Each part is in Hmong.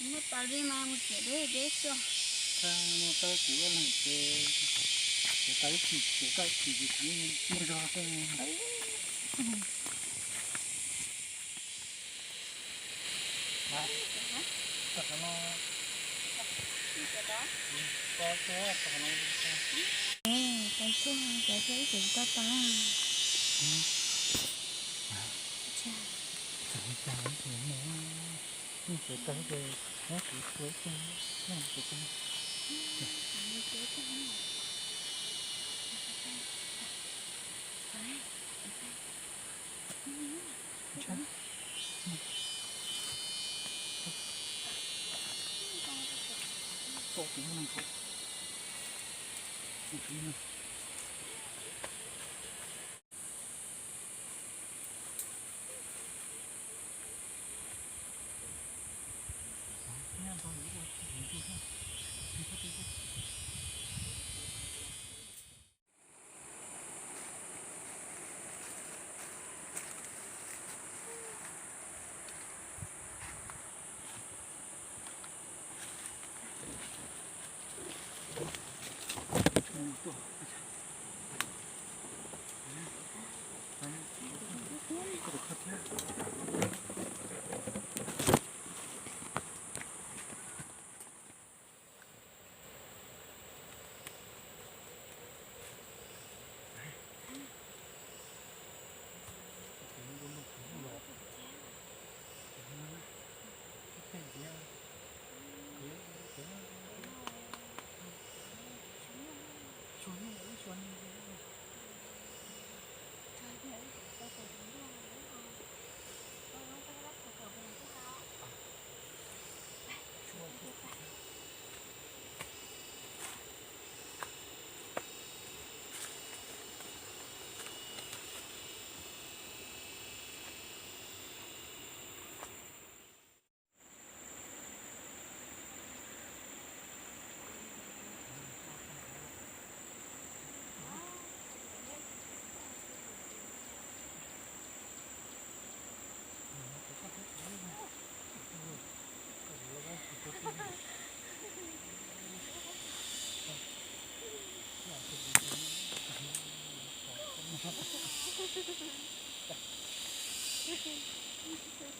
Muaj tau li mas mus txiav deb deb xwb. Thaum no tau kuv ob leeg ces, ces tau ib chim, ces tau ib chim ces kuv muaj zog xwb. Tom qhov no, tom qhov no, tau tshuaj, cov tshuaj ib txwm tau tau. Txawm li cas los mus, mus txawm tau ces muab kuv tua ib teg, muab kuv tua.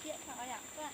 Siab dhau yam koj.